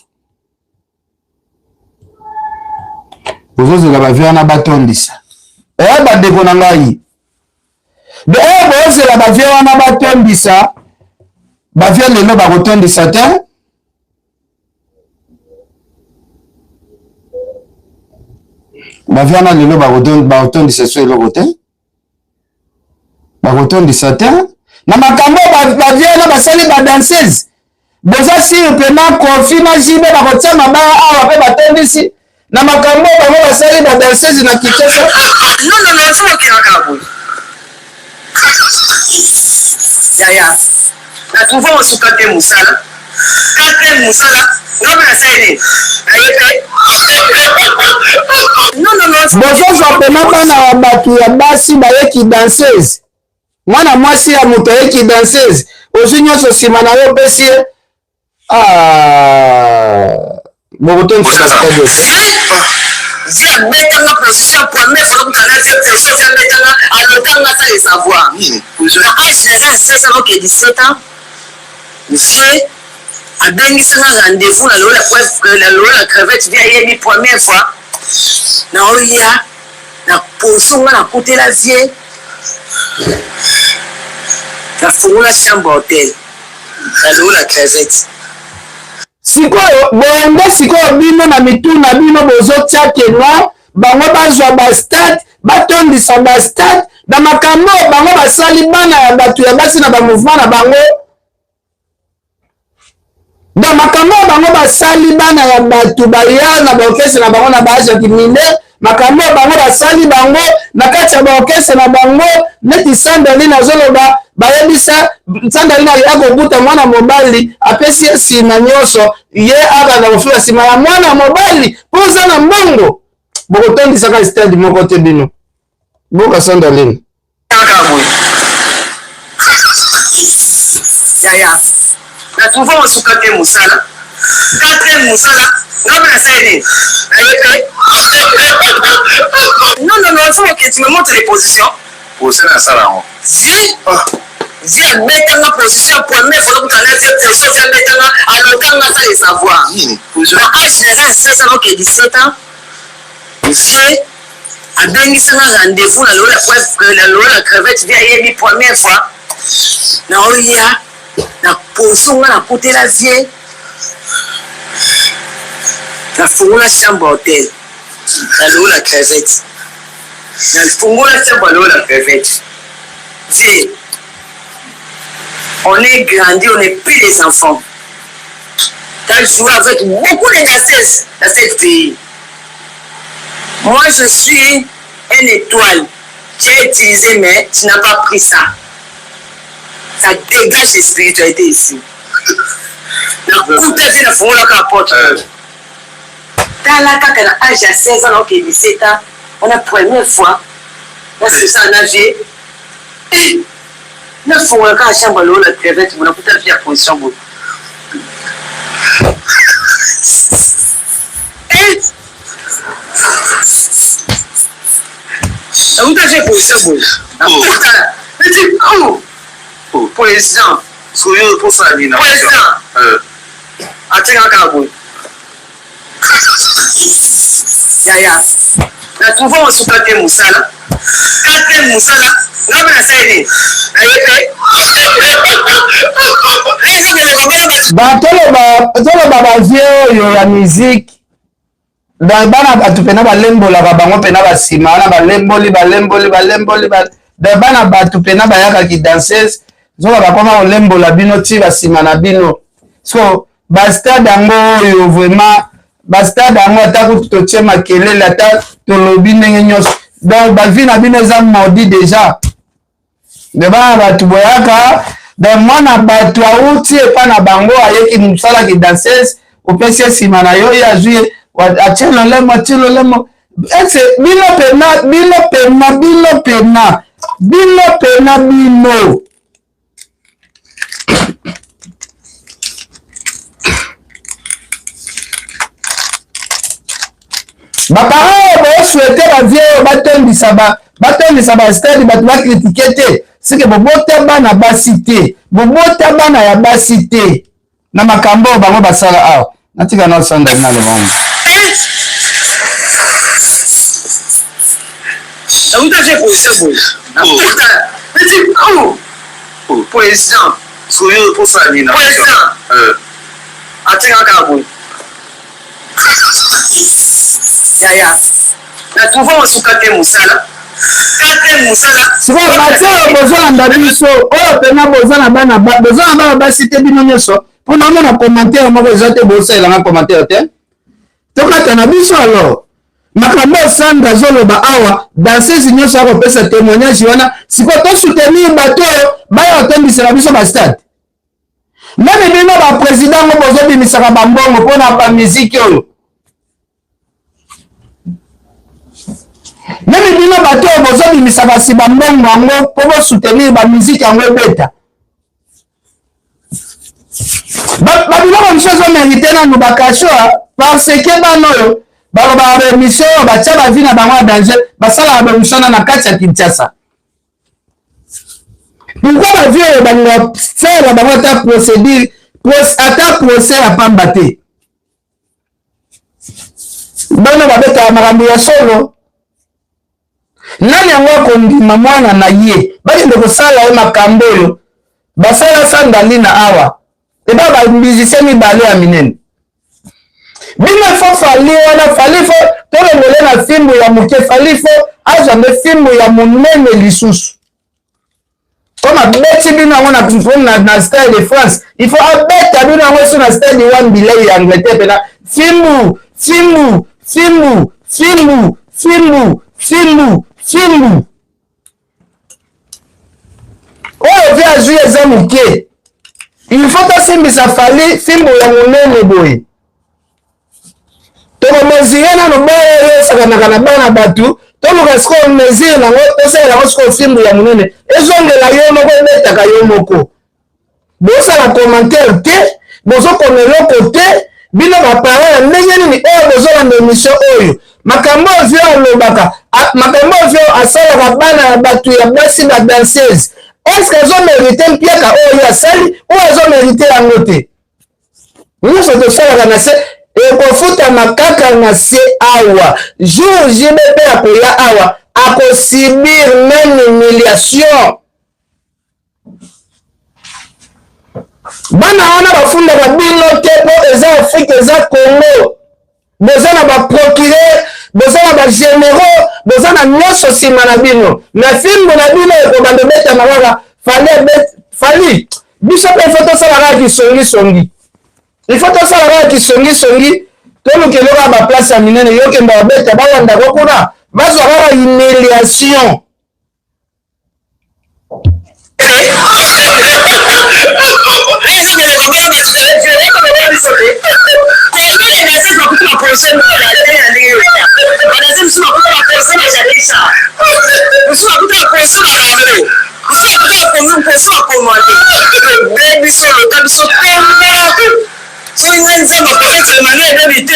bozozela bavie wana batondisa eh, bandeko na ngai de eh, bozela bavie wana batondisa bavie lelo bakotondisa te Ba wana lelo bakotondisa so eloko te, bakotondisa te na makambo ba vie wana basali ba danseuse. Boza sur mpena Koffi na JB bakotia mabaya awa mpe batondisi na makambo oyo bango basali ba danseuse na Kinshasa. Non non non, faut okendaka boye. Yaya, na trouve osuka te mosala. Quatrième mosala, nga mpe nasali nini? Naye mpe. Non non non. Bozozwa mpena bana ya bato ya basi bayeki danseuse. Mwana mwasi ya moto ayeki danseuse, ozwi nyonso nsima na yo opesi ye. Ah, bokotondisa stade te. Vie abetanga position première fois nakutana na vie position vie abetanga alotanga sans le savoir na age naza ya 16 ans oke 17 ans vie abengisanga rendez-vous na lola na lola crevette vie ayebi première fois naoya na poso nga nakutela vie nafungola chambre hotel na lola crevette. Sikoyo boye nde sikoyo bino na mitu na bino bozotia ke non bango bazwa ba stade batondisa ba stade na makambo oyo bango basali bana ya bato ya basi na ba mouvement na bango na makambo oyo bango basali bana ya bato baya na baorkestre na bango na baage ya kimineur makambo oyo bango basali bango na kati ya baorkestre na bango neti sandaline azoloba bayebisa sandaline akobuta mwana mobali apesi ye nsima nyonso ye abanda kofula nsima ya mwana mobali mpo oza na mbongo bokotondisaka stade moko te bino boka sandaline. Kaka boye. Yaya, na trouve osuka te mosala. Quatrième mosala, nga mpe nasali nini? Naye mpe. Non, non, non, faut que tu me montres les positions. Position nasala yango. Vie, vie abetanga position première fois nakutana na vie position vie abetanga alotanga sans le savoir. Na age naza ya 16 ans oke 17 ans. Vie abengisanga rendez-vous na lola na lola crevette vie ayebi première fois naoya na poso nga nakutela vie nafungola chambre hotel na lola crevette nafungola chambre lola crevette vie on est grandi, on n'est plus des enfants. T'as joué avec beaucoup de danseuses dans cette pays. Moi, je suis une étoile. Tu as utilisé, mais tu n'as pas pris ça. Ça dégage la spiritualité ici. Nakuta vie nafungolaka porte. Tala kaka na âge ya 16 ans naoke 17 ans wana première fois nasesa na vie Nafongola kaka chambre lola crevette bo nakuta vie ya position boye. Eh! Nakuta vie ya position boye. Nakuta neti oh! oh président. Soyo posa nini? Président. Euh. Atinga kaka boye. Yaya, na trouve osuka te mosala. Quatrième mosala, nga mpe nasali nini? Naye mpe. Ba toloba toloba ba vieux oyo ya musique donc bana bato mpena balembolaka bango mpena basima wana balemboli balemboli balemboli ba, donc bana bato mpena bayaka ki danseuse zoka bakoma kolembola bino ti basima na bino so Ba stade yango oyo vraiment ba stade yango ata kutu totie makelele ata tolobi ndenge nyonso donc ba vie na bino eza maudit déjà me bana bato boyaka donc mwana bato awuti epa na bango ayeki mosala ki danseuse opesi ye nsima na yo ye azwi atie lolemo atie lolemo ese bino pena bino pena bino pena bino pena bino Ba parents oyo bo souhaiter ba vieux oyo batondisa ba batondisa ba stade bato ba critiquer te seke bobota bana basi te bobota bana ya basi te na makambo oyo bango basala awa natika na osanda na lobango. Nakuta je position boye. Nakuta. Neti oh. Président. Soyo posa nini? Président. Atinga kaka boye. Yaya. Na trouve osuka te mosala. Quatrième mosala. Sikoyo bato oyo bozolanda biso oyo mpena boza na bana boza na bana basi te bino nyonso. Mpo naomona commentaire moko eza te, bosalelanga commentaire te. Tokata na biso alors. Makambo oyo Sandra azoloba awa, danseuse nyonso akopesa témoignage wana. Sikoyo tosoutenir bato oyo baya kotondisela biso ba stade. Meme bino ba president yango bozobimisaka bambongo mpo na bamiziki oyo. Meme bino bato oyo bozobimisa basi bambongo yango mpo bosoutenir bamiziki yango ebeta. Babiloko mosusu ezomerite nanu bakasho parce que bana oyo balobaka ba émission oyo batya bavi na bango ya danger, basalaka ba émission wana na kati ya Kinshasa. Pourquoi ba vieux oyo balinga salela bango ata procédure, ata procès ya pamba te? Bana babetaka makambo ya solo. Nani yango akondima mwana na ye bakende kosala ye makambo oyo basala Sandalina awa eba ba musicien mibale ya minene? Bino fo Fally wana, Fally fo tolongole na fimbu ya moke, Fally fo azwa nde fimbu ya monene lisusu. Comme abeti bino yango na Stade de France, il faut abeta bino yango so na Stade Wembley ya Angleterre pena fimbu, fimbu, fimbu, fimbu, fimbu, fimbu, fimbu. Oyo vie azwi eza moke. Il faut tosimbisa Fally fimbu ya monene boye. Tokomesure nano boyo oyo esakanaka na bana bato, toluka sikoyo mesure nango, tosalela yango sikoyo fimbu ya monene, ezongela yo moko, ebetaka yo moko. Bosala commentaire te, bozokoma eloko te, bino ba parents ya ndenge nini oyo bozolanda emission oyo? Makambo oyo vieux alobaka, makambo oyo vieux asalaka bana ya bato ya basi ba danseuse, est-ce que azo merite mpiaka oyo ye asali ou azo merite yango te? Nyonso tosalaka na se ekofutama kaka na se awa. Jour JB mpe akoya awa akosubir meme humiliation. Bana wana bafundaka bino te mpo eza Afrique, eza Congo. Boza na ba procureur, boza na ba généraux, boza na nyonso nsima na bino. Na fimbu na bino ekobanda obetama kaka Fally abet Fally. Biso mpe ifo tosala kaka kisongisongi, ifo tosala kaka kisongisongi, toluka eloko ya baplace ya minene, yo kenda obeta bawandako kuna bazwa kaka humiliation. Soki ngai nzambe akoki Emmanuel ebebi te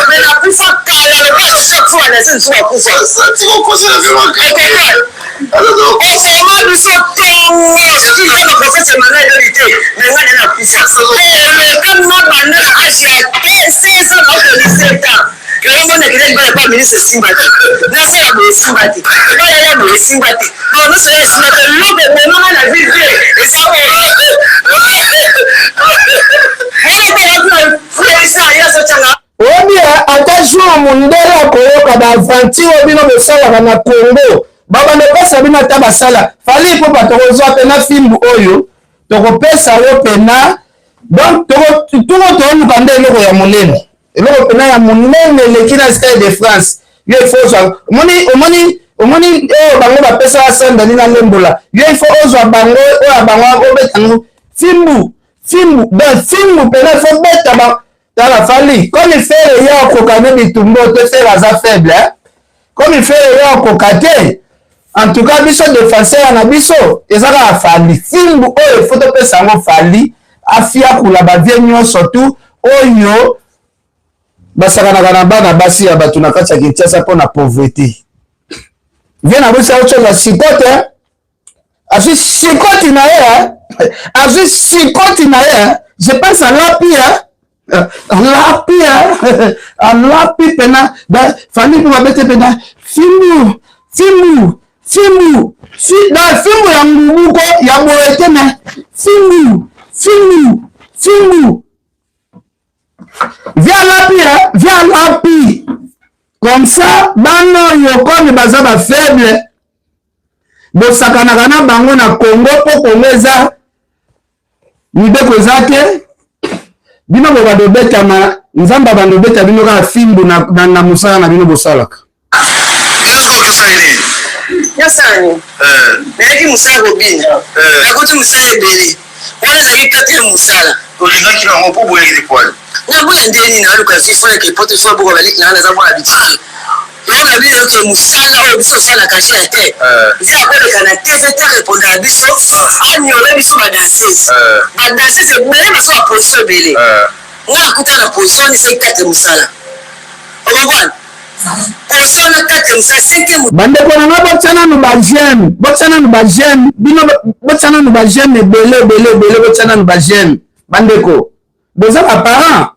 mais nakufa kala lokola chaque fois na nsi nakufa ofoma biso tongo soki nzambe prophète Emmanuel ebebi te mais ngai nde nakufa eleka nga banda na age ya 16 ans naoke 17 ans yango mona ekende libala pa ministre esimba te nasala boye esimba te bayaya boye esimba te nyonso ya esimba te eloko ebomanga na vie te eza Oyebi ata jour mundele akoyoka ba aventure oyo bino bosalaka na Congo, babanda kopesa bino ata basala Fally Ipupa, tokozwa pena fimbu oyo tokopesa yo pena. Donc toko toluka nde eloko ya monene, eloko pena ya monene eleki na Stade de France. Yo il faut ozwa, omoni omoni omoni oyo bango bapesaka sandali na lembola, yo il faut ozwa bango oyo ya bango obeta yango fimbu fimbu, donc fimbu pena il faut beta ba tala Fally comme Ferre ye akoka ne bitumba te, Ferre aza faible hein? Comme Ferre ye akoka te, en tout cas biso défenseur na biso eza kaka Fally. Fimbu oyo il faut topesa yango Fally afiakula ba vie nyonso tout oyo basakanaka na bana basi ya bato na kati ya Kinshasa mpo na pauvreté. Vie na biso aocoza sikote azwi sikoti na ye, azwi sikoti na ye, je pense alapi alapi alapi pena Fally mpo babete pena fimbu fimbu fimbu na fimbu ya ngubuko ya boye te, me fimbu fimbu fimbu via alapi via alapi comme ça bana oyo komi baza ba faible bosakanaka na bango na Congo mpo Congo eza mibeko eza te. Bino bobanda obetama, Nzambe abanda obeta bino kaka fimbu na, na, na mosala na bino bosalaka. Nasala nini? Nayaki mosala kobina, nakuti mosala ebele wana, ezalaki quatrième mosala. Olingaki nango mpo boyaki lipoile? Naboya nde nini? Naluka vie, fo nake poto, fo naboka baleki nanga, naza mwana bitike. Yango na bino ke mosala oyo biso osala kashe ya te, nde akoleka na TV te, arepondaka biso, aniola biso. Badanseuse, badanseuse ebele baso baposition ebele. Nga nakuta na position wana, esaki 4 mosala, okomprendre, position wana 4 mosala, 5. Bandeko na nga, botya nanu baj'aime, botya nanu baj'aime, bino botya nanu baj'aime ebele ebele ebele, botya nanu baj'aime. Bandeko, boza baparent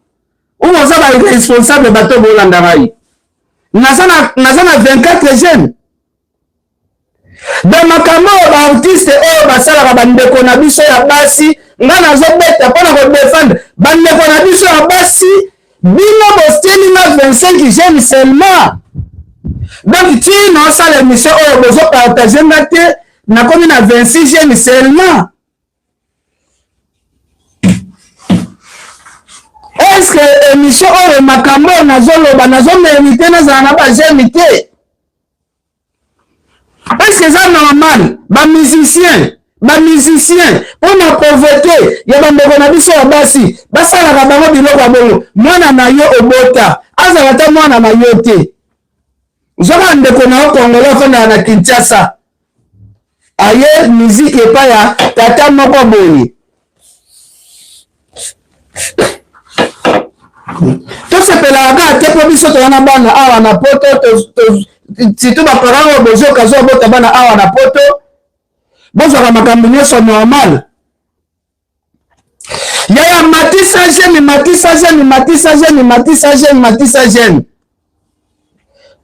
ou boza baresponsable, bato bolanda ngai, naza na 24 j'aime. Donc makambo oyo baartiste oyo basalaka bandeko na biso ya basi, nga nazobeta mpo na kodefendre bandeko na biso ya basi. Bino botieli nga 25 j'aime seulement. Donc ti naosala émission oyo, bozopartage nga te, nakomi na 26 j'aime seulement. Est ce que émission oyo, makambo oyo nazoloba, nazomérite nazala na baj'aime te? Est ce que eza normal? Bamusicien, bamusicien, mpo na pauvreté ya bandeko na biso ya basi, basalaka bango biloko ya bongo. Mwana na yo obota, azala ata mwana na yo te, zwaka ndeko na yo congolais afandaka na Kinshasa, aye miziki epai ya tata moko boye. Tosepelaka kaka te mpo biso toza na bana awa na poto, surtout baparent oyo bozoka zo bota bana awa na poto, bozwaka makambo nyonso normal. Yaya, matisa j'aime, matisa j'aime, matisa j'aime, matisa j'aime, matisa j'aime.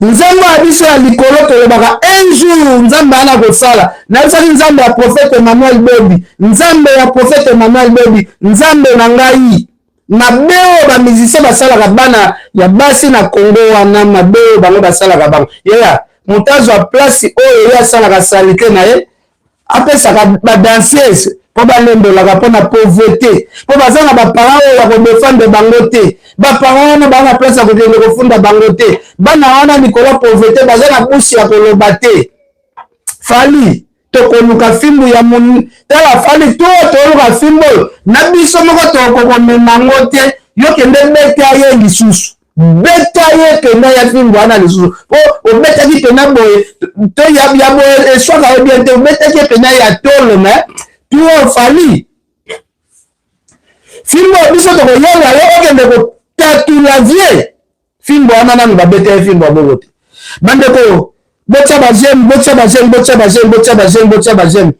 Nzambe ya biso ya likolo, tolobaka un jour Nzambe ana kosala. Nayebisaki Nzambe ya prophète Emmanuel Bobi, Nzambe ya prophète Emmanuel Bobi, Nzambe na ngai, mabe oyo bamusicien basalaka bana ya basi na Congo wana, mabe oyo bango basalaka bango. Yaya, moto azwa place oyo ye asalaka salite na ye, apesaka badanseuse mpo balembelaka mpo na pauvreté, mpo baza na baparent oyo ya kodefendre bango te. Baparent wana baa na place ya kokende kofunda bango te. Bana wana, likolo ya pauvreté, baza na busi ya koloba te. Fally, tokoluka fimbu ya mon tala. Fally, to toluka fimbu oyo na biso moko, tokokomema yango te. Yo kende beta ye lisusu, beta ye mpenza ya fimbu wana lisusu, po obetaki mpenza boye to ya boye, eswaka ye bien te. Obetaki ye mpenza ya tolo, mais tuo Fally, fimbu oyo biso tokoyenga yo, okende kotatula vie. Fimbu wana nanu babeta ye fimbu ya bongo te. Bandeko, botya baj'aime, botya baj'aime, botya baj'aime, botya baj'aime, botya baj'aime.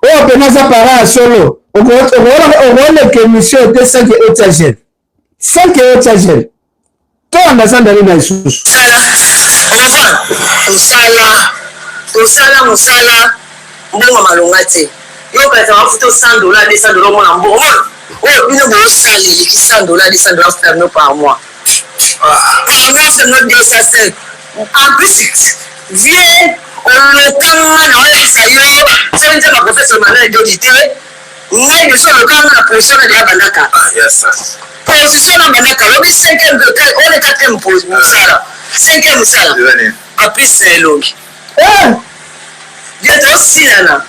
Oyo mpena aza parent ya solo, okoleka émission te sans que otya j'aime, sans que otya j'aime. Tolanda sandali na lisusu. Mosala, mosala, mosala, mbongo malonga te. Yo kanisa bafuta 100 dollar, 200 dollar, omona mbongo. Omona oyo bino bosala eleki 100 dollar, 200 dollar. Futa bino par mois, par mois futa bino 205. En plus, vie olokanga na oyebisa yo, soki nzambe professeur Emmanuel Dodi te, ngai deso olokanga na position na deya bandaka, position na bandaka lobi cinquième, oyo quatrième mosala, cinquième mosala, en plus na elongi ye tosilana,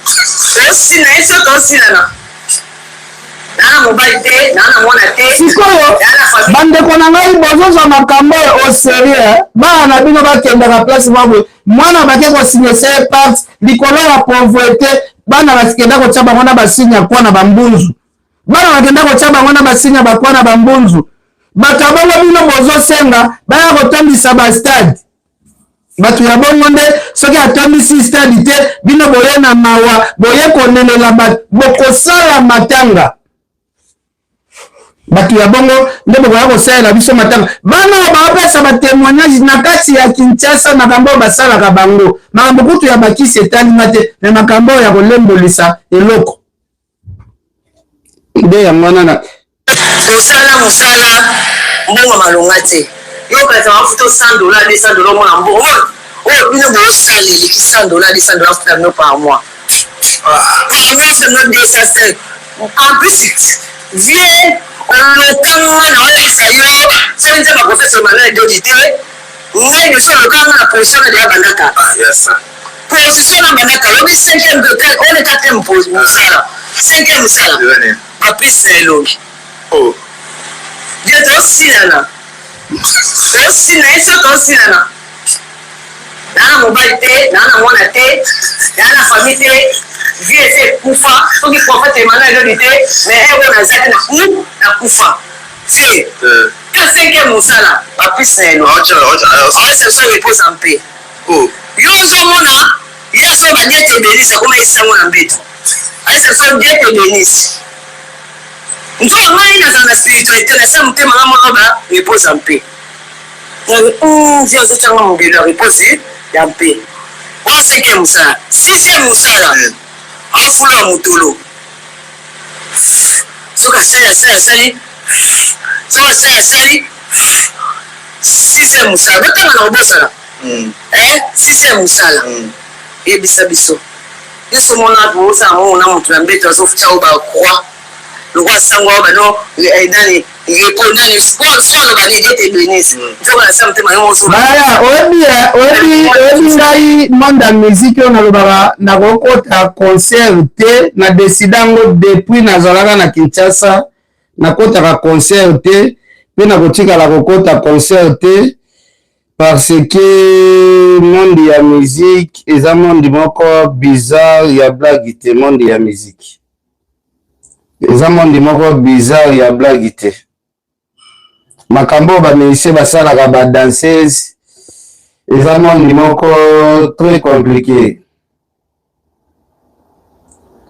tosila ye so, tosilana naa na mobali te, naa na mwana te. Sikoyo, bandeko na ngai, bozozwa makambo oyo au sérieux. Bana na bino bakendaka place mwa boye, mwana bake kosigne se part likolo ya pauvreté. Bana bakenda kotia bango na basigne ya kwa na bambunzu, bana bakenda kotia bango na basigne ya bakwa na bambunzu. Bato ya bongo, bino bozosenga baya kotondisa bastade. Bato ya bongo nde soki atondisi stade te, bino boye na mawa, boye konelela bato, bokosala matanga. Bato ya bongo nde bokoya kosalela biso matanga. Bana oyo baopesa batémoignage na kati ya Kinshasa, makambo oyo basalaka bango, makambo kutu ya bakisi etalinga te, me makambo oyo ya kolembolisa eloko nde yango wana na Mosala, mosala, mbongo malonga te. Yo kanisa bafuta 100 dollar, 200 dollar, omona mbongo. Omona oyo bino bosala eleki 100 dollar, 200 dollar. Futa bino par mois, par mois futa bino 205. En plus, Vieux oloka nga na oyebisa yo soki nzambe akopesa Emmanuel Dodi te ngai nyoso oloka nga na position na deya bandaka position na bandaka lobi cinquième degré oyo ne quatrième mosala cinquième mosala bapesi na elongi oh. Dieu tosilana tosilana ye so tosilana Naa na mobali te, naa na mwana te, naa na famille te, vie esi ekufa, soki prophète Emmanuel Elodi te, mais heure oyo naza te na ku na kufa. Vie ka cinquième mosala ba puce na elongi. Aosa so repose en paix. Yo ozomona ye azo ba Dieu te benisse akoma esango na mbeto. Aisa so Dieu te benisse. Nzoka ngai nazala na spiritualité na sa motema nga moko ba repose en paix. Nzia ozotia nga mobelo ya repose ya mpe wana cinquième mosala sixième mosala afula ya motolo soki asali asali asali soki asali asali sixième mosala botanga na kobosana sixième mosala yebisa biso biso mona bosala mongo na moto na mbeto azotia oyo ba croix lokola sango awa bano nani Baya oyebi oyebi oyebi ngai monde ya musique oyo nalobaka nakokota concert te na desida yango depuis nazalaka na Kinshasa nakotaka concert te mpe nakotikala kokota concert te parce que monde ya musique eza monde moko bizarre ya blague te monde ya musique Eza monde moko bizarre ya blague te. Makambo oyo ba musiciens basalaka ba danseuse eza monde moko très compliqué.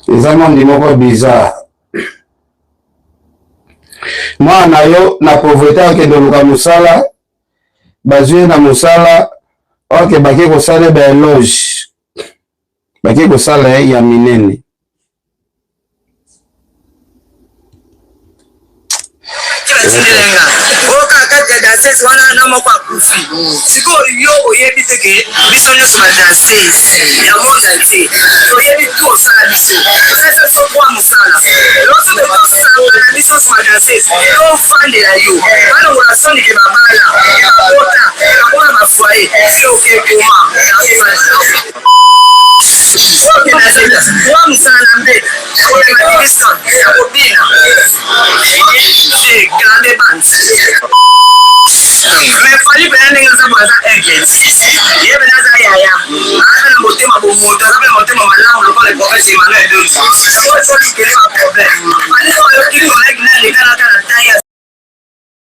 Eza monde moko bizarre. Mwana na yo na pauvreté akende koluka mosala, bazwi ye na mosala, oke bake kosala ba eloge. Bake kosala ye ya minene. Batindelenga oyo kati ya danseuse wana na moko akufi sikoyo yo oyebi te ke biso nyonso ba danseuse ya monde entier toyebi tu osala biso osalisa biso kwa mosala loso ke tosangana biso nyonso ba danseuse tofandela yo balongola soni ke babala ke babota bakoma ba foyer oke koma Mais Fally pena ndenge aza boye aza aigle ye pena aza yaya aza na motema bomoto aza pe na motema malamu lokola le prophète Emmanuel Dodi sikoyo tolukele ba problème Fally oyo oyoki collègue na aleka naka na taille ya